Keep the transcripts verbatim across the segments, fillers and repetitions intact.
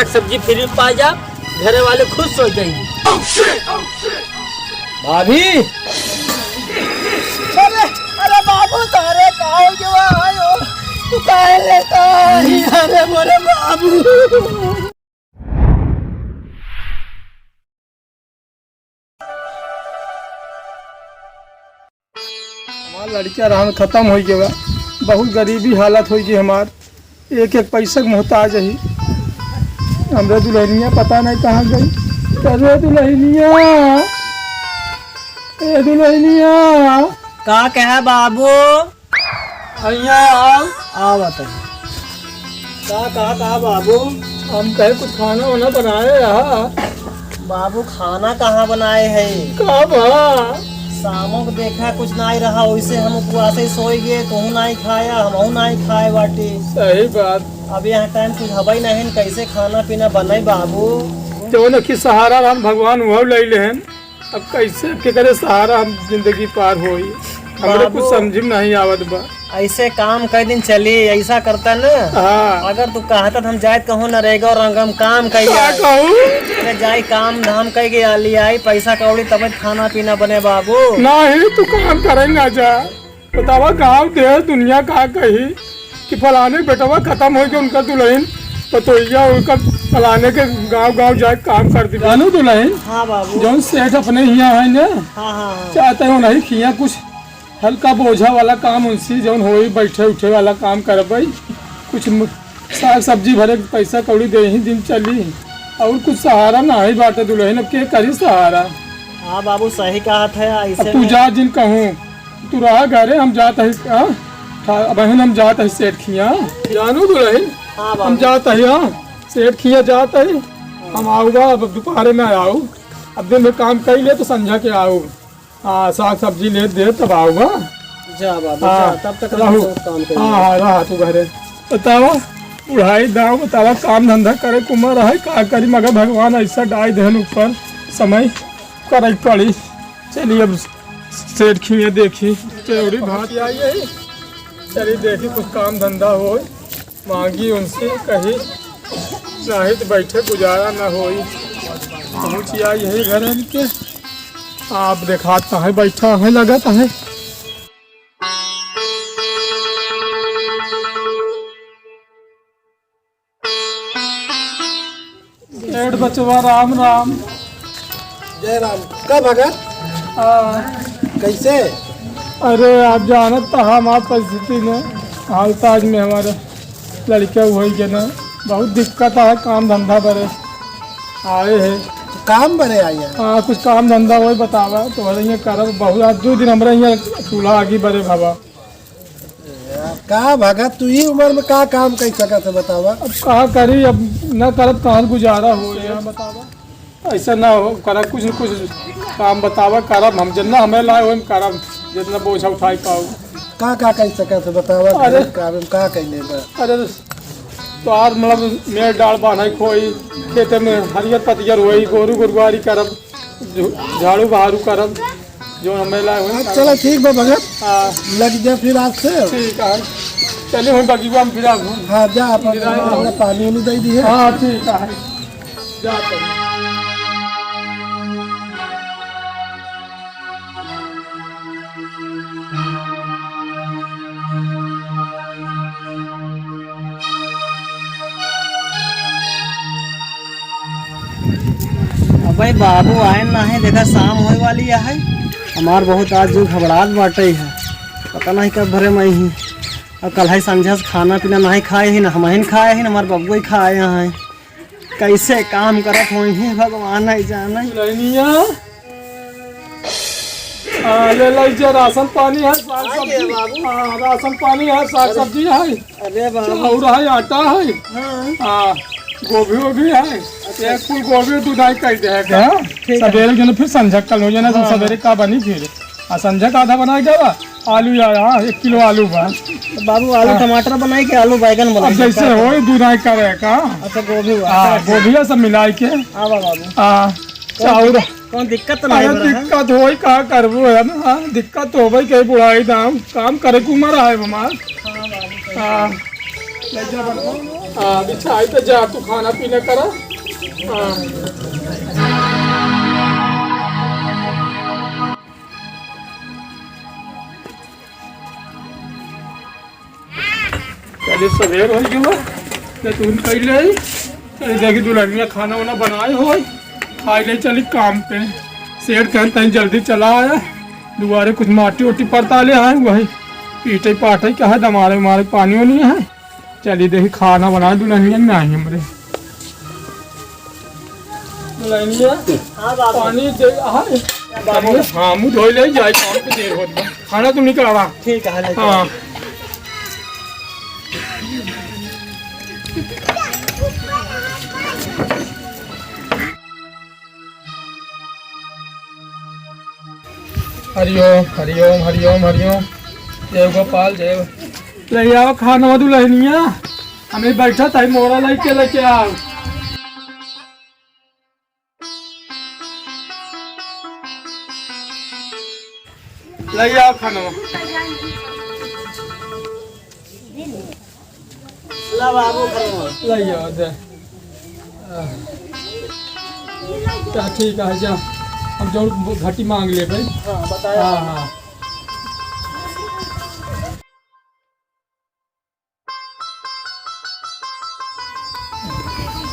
सब्जी फ्री में पा जा, घरे वाले खुश हो जाएंगे। भाभी। अरे, अरे बाबू, तारे का हो गया? आयो, तू काहे लेटा है? अरे मोरे बाबू। हमार लड़किया रहन खतम होइ गवा, बहुत गरीबी हालत होइ गई हमार, एक एक पैसा के मोहताज ही। हमरे दुल्हनिया पता नहीं कहाँ गई। अरे दुल्हनिया, ए दुल्हनिया। का कहा बाबू? भैया आओ। आओ बताइए। का कहा था बाबू? हम कहे कुछ खाना वाना बनाए रहा। बाबू खाना कहाँ बनाए है? का बा? शामों को देखा कुछ नाई रहा, वैसे हम उपवास ही सोई गए, तू नाई खाया, हमहू नाई खाए बाटी। सही बात। अब यहाँ टाइम कुछ हवा ही नहीं, कैसे खाना पीना बनाई बाबू? जौन की सहारा राम भगवान वह ले लेहन। अब कैसे केकरे सहारा हम जिंदगी पार होई? हमरे कुछ बाबू, समझ में नहीं आवत बा। ऐसे काम कई दिन चली, ऐसा करता न। हाँ। अगर तू कहता त हम जाए कहूँ नरेगा और हम काम कई का जाए। कहूँ? अरे जाए काम धाम कई के आली आई, पैसा कौड़ी तब खाना पीना बने बाबू। नहीं, तू काम करे ना जा। बतावा, गाँव देश दुनिया का कही कि फलाने बेटवा खतम होइ गए, उनका दुल्हन पतोहिया, उनका फलाने के गाँव गाँव जाए काम कर दी। जानू दुल्हन, हाँ बाबू। जौन सेठ अपने हियाँ है ना, हाँ, हाँ, हाँ। चाहते हो नहीं खिया कुछ हल्का बोझा वाला काम उनसे जौन होई, बैठे उठे वाला काम करबै, कुछ म-, साग सब्जी भरे के पैसा कौड़ी दे ही दिन चली, और कुछ सहारा ना है बाटे दुल्हन, अब के करी सहारा? हाँ बाबू, सही कहा था, ऐसे अब तू में जा जिन कहूँ, तू रहा घरे, हम जात है, हाँ? ठा-, अब हम जात है सेठ खिया। जानू दुल्हन, हाँ बाबू। हम जात है, हाँ? सेठ खिया जात है, हम आऊगा, अब दोपहरे में आऊ, अब दिन में काम कर ले तो संझा के आऊ। हाँ, साग सब्जी ले दे तब आऊगा। जा बाबू, हाँ, जा, तब तक रहू। हम सब काम करेंगे। हाँ, हाँ, रहा तू घरे। बतावा, बुढ़ाई दाव बतावा, काम धंधा करे के उम्र है, का करी, मगर भगवान ऐसा डाल देहन ऊपर, समय करे के पड़ी। चलिए अब सेठ खिया देखी, चौड़ी भात आई है। चलिए देखी कुछ काम धंधा हो, मांगी उनसे कही, नहीं तो बैठे गुजारा ना होई। पहुँच आई यही घर इनके। आप देखात है, बैठा है, लगत है। सेठ बचवा, राम राम। जय राम। का भगत? हाँ। कैसे? अरे, आप जानत तो हमार परिस्थिति में, हाल ताज में हमारे लड़के हुए के ना, बहुत दिक्कत है काम धंधा बरे। आए है। काम बरे आए हैं? हाँ, कुछ काम धंधा वही बतावा, तो हमारे यहाँ करब बहुत, आज दो दिन हमारे यहाँ चूल्हा आगी बरे बाबा। का भगत, तू ई उम्र में का काम कर सकत है, बतावा? अब का करी, अब ना करब, कहाँ गुजारा हो, यहाँ बतावा। ऐसा ना हो, करा कुछ न कुछ काम बतावा, करब हम, जितना हमें लाए, वही करब, जितना बोझा उठाई पाऊ। का, का कर सकत है, बतावा, अरे। गरीब का, हम का कर लेबा? अरे, तो यार, मतलब, मेड़ डाल बांधे कोई, खेते में हरियर पतियर होई, गोरू गोरुआरी करब, झु-, झाड़ू बहारू करब, जो हमें लाए होई हाँ, करब। चलो ठीक बा भगत। हाँ। लग जा फिर आज से। ठीक है। चलिए हम बगीचा में फिर आप हाँ, जा, अपन फिर आए। अपना पानी उनी दे दिए। हाँ, ठीक है। जा तब। अबे बाबू आए ना है, देखा शाम होए वाली है। हमार बहुत आज जो घबरात बाटे है, पता नहीं कब भरे में ही। अब कल है संझा से खाना पीना नहीं खाए ही ना, हम ही खाए ही ना, हमार बबुआ ही खाए हैं। कैसे काम करत होई है, भगवान ही जाने। दुल्हनिया। हाँ, ले लो, इसे राशन पानी है, साग आ गया सब्जी। बाबू। हाँ, राशन पानी है, साग अरे। सब्जी है। अरे बाबू। चाउर है, आटा है। हाँ। हाँ, गोभी वोभी है। अच्छा। एक फूल गोभी दू ढाई कर दे है का? ठीक है। सवेरे के ना फिर संझा कल हो जाना, तो हाँ, सवेरे हाँ। का बनी फिर? आ संझा का आधा बना के बा? आलू या, हाँ, एक किलो आलू बा। तो बाबू, आलू हाँ। टमाटर बनाई के आलू बैगन बनाई अब के जैसे का होई, करी? दू ढाई करे का? अच्छा, गोभी हुआ, हाँ, अच्छा, अच्छा। गोभिया सब मिलाई के। हाँ, बा बाबू। हाँ, कौन चाउर। कौन दिक्कत तो नहीं अरे बा, हाँ? दिक्कत होई, का करबो है ना? हाँ, दिक्कत तो होबे के बुढ़ाई दाम, काम करे के उम्र है हमार। हाँ, बाबू, सही हाँ। बात। ले जा बन। हाँ, बिछाई तो जा, तू खाना पीना करा। हाँ। चली, सवेर होइ गवा, जैतून कइले। चली, देखी, दुल्हनिया खाना वाना बनाए होइ, खाइ ले, चली काम पे। सेठ कहन तनी जल्दी चला आया, दुआरे कुछ माटी ओटी परता ले आए, वही पीटे पाटे का है, दमारे मारे पानी वानी है। चली, देखी, खाना बनाए दुल्हनिया, नाही हमरे। दुल्हनिया, हाँ बाबू। पानी दे, हाँ, बाबू। अरे, हाँ, मुँह धोइ ले, जाई, काम के देर होत बा। खाना तू निकाला। ठीक है, ले हाँ। हरिओम, हरिओम, हरिओम, हरिओम। जय गोपाल, जय। ले आओ खाना दुल्हनिया, हमें बैठा था, मोरा लेके, लेके आओ। ले आओ खानवा। ला बाबू खानवा। ले आओ दे। अच्छा ठीक है, जा। हम जरूर घटी मांग ले भाई। हाँ, बताया। हाँ, हाँ।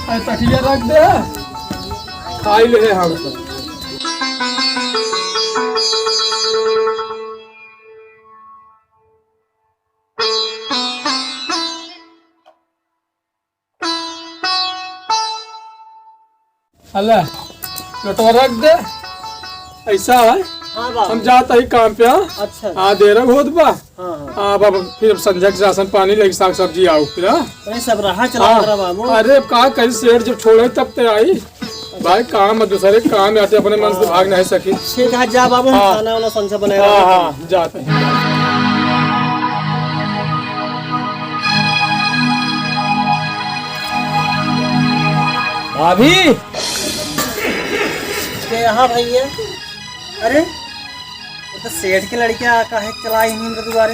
अरे तकिया रख दे, खाई ले हम तो। अल्लाह, लोटवा रख दे। ऐसा है, हाँ बाबू। हम जात ही काम पे, हाँ? अच्छा। हाँ, देर होत बा। हाँ, हाँ। हाँ, बाबू, फिर संझा के राशन पानी लेके साग सब्जी आओ, फिर, हाँ? अरे, सब रहा चला हाँ। करा बाबू। अरे, अब का करी, सेठ जब छोड़े तब ते आई। भाई, काम है, दूसरे काम है, अपने मन से हाँ। भाग नहीं सकी। ठीक है, जा बाबू, हम हाँ। खाना वाना संझा बनाए हाँ, रहा। हाँ, जाते हैं। भाभी, के यहाँ भैया? अरे, वो तो सेठ के लड़किया काहे चलाई ही हमरे दुआरे?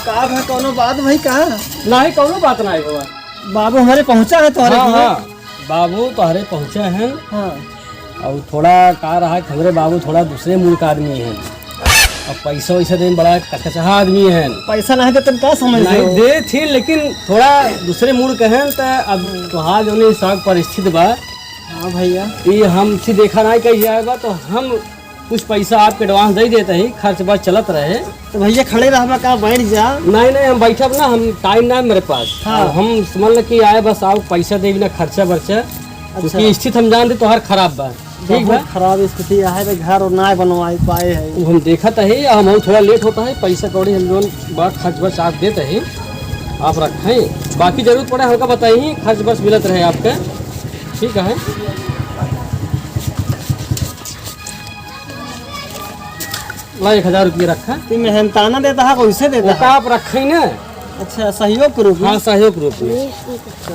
का भा, कौनो बात भाई का? नाही, कौनो बात नाही बाबा। बाबू हमारे पहुँचा है तोहरे हाँ, किया? हाँ। बाबू तोहरे पहुँचा है। हाँ। और थोड़ा का रहा कि हमरे बाबू थोड़ा दूसरे मूड का आदमी है। अब पैसा वैसा देने बड़ा कचकचहा आदमी है। पैसा नाही दे तुम का समझ नाही हो? दे थी, लेकिन थोड़ा दूसरे मूड के हैं, तो अब तोहार जौन हिसाब परिस्थिति बा, हाँ भैया। ये हमसे देखा नाही कहीं जाएगा, तो हम कुछ पैसा आपके advance दे देते ही, खर्च बर्च चलत रहे। तो भैया खड़े रहबा का, बैठ जा। नहीं, नहीं, हम बैठब ना, हम time ना है मेरे पास। हाँ। अब हम समझ ल कि आए बस आओ, पैसा देबी ना, खर्चा बर्चा। अच्छा। क्योंकि स्थिति हम जानते तोहार खराब बा। ठीक बहुत बा? खराब स्थिति है, तो घर और ना बनवाई पाए है। वो हम देखत है, हम थोड़ा late होता है, पैसा कौड़ी हम जौन बा खर्च बर्च आप देते हैं, आप रखें, बाकी जरूरत पड़े हमका बताइए, खर्च बर्च मिलत रहे आपके। ठीक है, ला एक हजार रुपया रखा। तू मेहनताना देता है, कैसे देता वो का है? आप रखे ना। अच्छा, सहयोग के रूप में? हाँ, सहयोग के रूप में।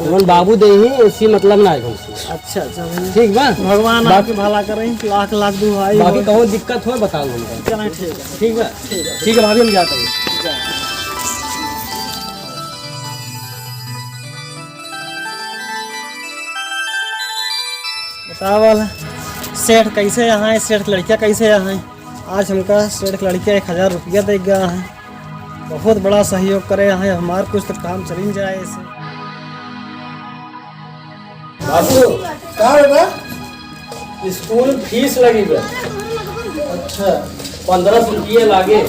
जौन बाबू दे ही, ऐसी मतलब ना है हमसे। अच्छा, अच्छा भैया। ठीक बा? भगवान बाकी आपके भला करें, लाख लाख दुआई बाकी हो। कहो दिक्कत हो, बता दो हमको। चलें, ठीक है। ठीक बा? ठीक है। ठीक है भाभी, हम जाते हैं। बतावल, सेठ कैसे यहाँ है, सेठ लड़किया कैसे यहाँ है? आज हमका सेठ लड़किया एक हजार रुपया दे गया है, बहुत बड़ा सहयोग करे यहाँ, हमार कुछ तो काम चलिन जाए ऐसे। बाबू, का बेटा? स्कूल फीस लगी बा। अच्छा। पन्द्रह सौ रुपये लागे।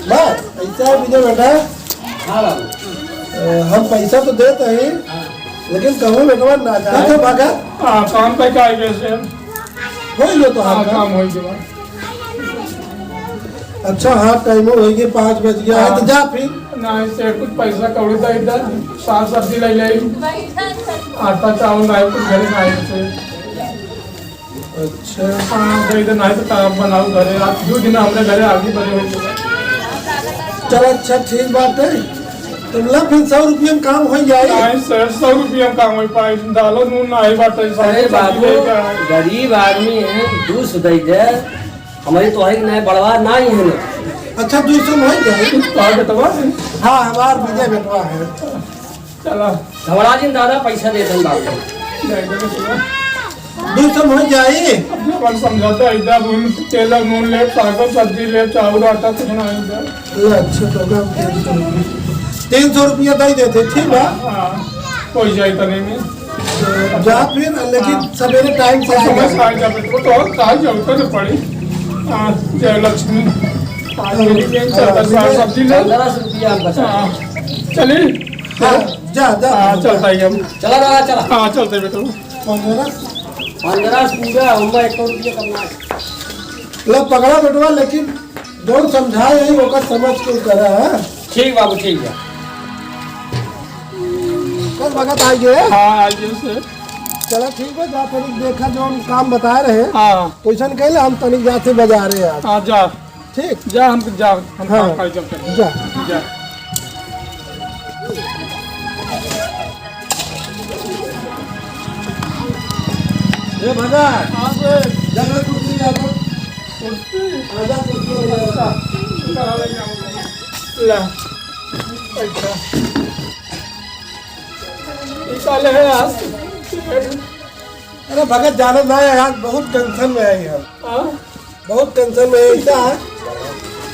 बा, ऐसा है विजय बेटा। हाँ बाबू। अ, हम पैसा तो देत ही, हाँ। लेकिन कहूँ बेटवा ना जाए तो भागा। हाँ, काम पे का आइबे से? हो गयो तो हाँ, आपका। काम हो गया। अच्छा, हाँ, time हो गया, पाँच बज गया है, हाँ। तो जा फिर। नहीं सेठ, कुछ पैसा कौड़ी दे दे, साग सब्जी ले ले, आटा चावल नहीं, कुछ घरे नहीं से। अच्छा। हाँ, दे दे, नहीं तो का बनाऊ घरे, आज दो दिन हमरे घरे आगी बने हुए। चल, अच्छा, ठीक बात है, तुम ला फिर सौ रुपये में काम हो जाए। नहीं सेठ, सौ रुपये में काम हो पाए, दालो नून नहीं बाटे, साग अरे सब्जी बाबू, लेके आए। गरीब आदमी है, दो सौ दे दे, हमारी तो है कि नहीं, बड़वा नहीं है ना। अच्छा, दुइ सौ में होइ जाई। तोहार बेटवा है? हाँ, हमार विजय बेटवा है। चला। घबरा जिन दादा, पैसा दे देन बाबू। दे दे बेटवा। दुइ सौ में होइ जाई। अपने मन समझौता है, इधर उन तेल, नून ले, साग, सब्जी ले, चाउर, आटा, कुछ ना है इधर। ले, अच्छा, तो का तीन सौ रुपया। तीन सौ रुपया दे देते, ठीक बा? हाँ, होइ जाई तने में। जा फिर, लेकिन हाँ। सवेरे टाइम से आ समय जा। से आ जा बेटवा, तो और का जरूरत नहीं पड़ी। हाँ, जय लक्ष्मी। हाँ, मेरी बहन हाँ, चलता है, साग सब्जी ले। पन्द्रह सौ रुपया हम बचा। हाँ, चली। हाँ, जा, जा। हाँ, चलता ही हम। चला दादा, चला। हाँ, चलते बेटवा। पन्द्रह? पन्द्रह पूरा, हम एक रुपया कम ना। लो, पकड़ा बेटवा, लेकिन जौन समझाए है, ओकर समझ के करा, हाँ? ठीक बाबू, ठीक बा। कल भगत आइए। हाँ, आइए से। चला, ठीक बा, जा तनिक देखा, जौन काम बताए रहे। हाँ। वैसन कहले, हम तनिक जाते बाजारे आज। हाँ, जा। ठीक? जा, हम, जा, हम हाँ। काम करी, जब तक। जा। जा। ए भगत। हाँ, सर। जा ना कुर्सी ले आ तो। कुर्सी? हाँ, जा कुर्सी ले आ। ला। अच्छा। ई साले है आज। अरे भगत, जाना ना है यार, बहुत tension में है हम। हाँ? बहुत tension में है, ऐसा है।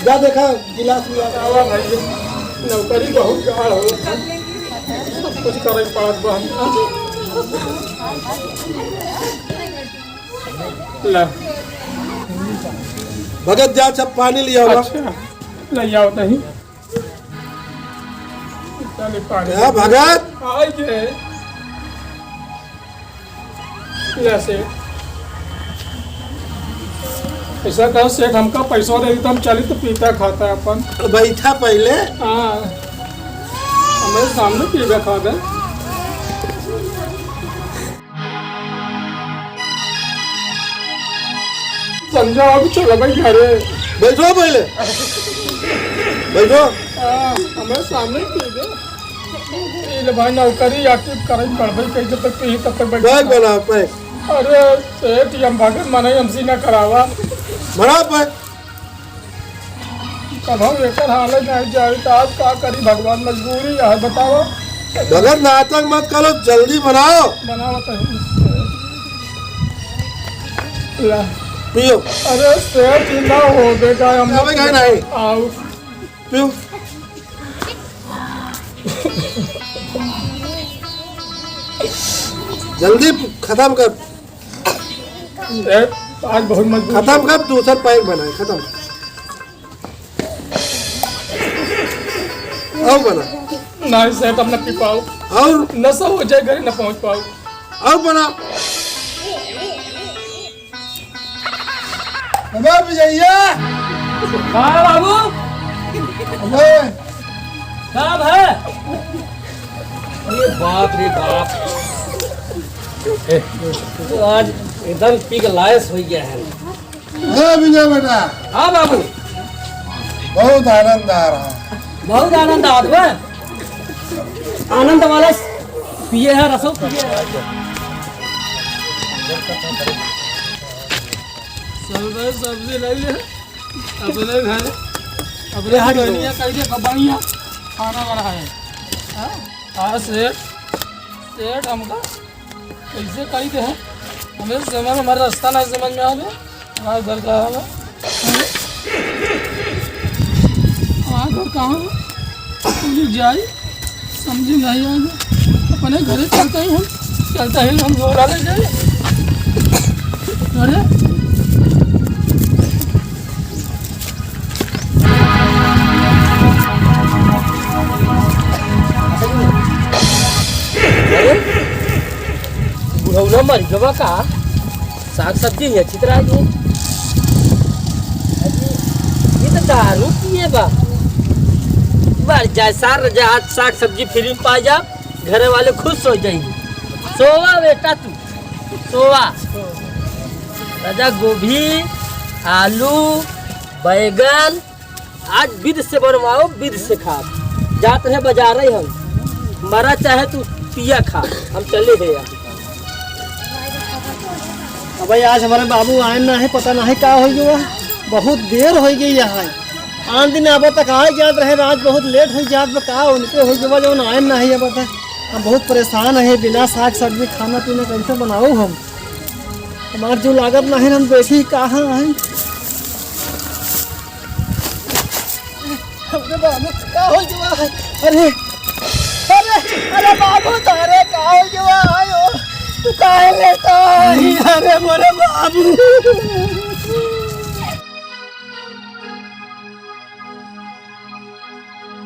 जा देखा, गिलास मिला। आवा भाई, नौकरी बहुत गाढ़ हो। सब कुछ करे पड़त बा। ला। भगत, जा, सब पानी लिया हुआ। अच्छा, ले आओ तही। चले पानी। क्या भगत? आइए। ले सेठ। ऐसा कहो सेठ, हमका पैसा दे दी तो हम चली तो पीता खाता अपन। बैठा पहले। हाँ। हमारे सामने पीबे खाबे। संजय, अब चलो भाई घरे। बैठो पहले। बैठो। हाँ, हमारे सामने पीबे। ई ले भाई, नौकरी active करे पड़बे, कहीं जब तक पी, तब तक बैठ। पैक बना, पैक। अरे सेठ, हम भगत मनई, हमसे ना करावा। बना पैक। कब हम एकर हालत नहीं जाए, तो आज का करी भगवान, मजबूरी है, बताओ। भगत, नाटक मत करो, जल्दी बनाओ। बनाओ तो। ला। पियो। अरे सेठ, ना हो बेटा, हम अबे, कहीं नहीं। आओ। पियो। जल्दी खत्म कर। ए, आज बहुत मजबूर। खत्म कर, दूसर पैक बनाए, खत्म। और बना। नहीं सेठ, हम न पी पाओ। और? नशा हो जाए, घर न पहुंच पाओ। और बना। अबे विजैया! का बाबू? अबे! का भा? अरे बाप रे बाप। ए, तो आज एकदम पी के लायस हो गया है। ए विजय बेटा। हाँ बाबू। बहुत आनंद आ रहा है। बहुत आनंद आवत बा। आनंद वाला पिए है, रसो पिए है। सब भाई सब्जी ले ले, अपने घर, अपने बढ़िया कर दे, बढ़िया खाना बना है। हाँ? हाँ सेठ, सेठ हमका कैसे कही दे? हमें समझ, हमारे रास्ता ना समझ में आवे। हमारे घर का है? हमारे घर कहाँ है? पूरी जाई, समझी नहीं आवे। अपने घरे चलते ही हम, चलते ही हम झोला ले जाए। अरे, अरे, बुढ़ौना मर गवा का? साग सब्जी ही अच्छी तरह के। अरे, ये तो दारू पिए बा। मर जाए सार, जा आज साग सब्जी फ्री में पा जा, घरे वाले खुश हो जाएंगे। सोवा बेटा तू, सोवा। राजा गोभी, आलू, बैगन, आज विध से बनवाओ, विध से खाओ। जात रहे बाजारे हम, मरा चाहे तू पिया खा, हम चले हैं यहाँ। अब भाई, आज हमारे बाबू आए ना है, पता नहीं का हो गया, बहुत देर हो गई यहाँ। आन दिन अब तक आए जात रहे, आज बहुत लेट होइ जात बा। का उनके होइ गवा जौन आए नाही अब तक। हम बहुत परेशान है, बिना साग सब्जी खाना पीना कैसे बनाऊ हम? हमार जो लागत नाही, हम देखी कहाँ है। अरे बाबू, का होइ गवा है? अरे, अरे, अरे बाबू, तारे का होइ गवा है? ओ, तू काहे लेटा है? अरे मोरे बाबू।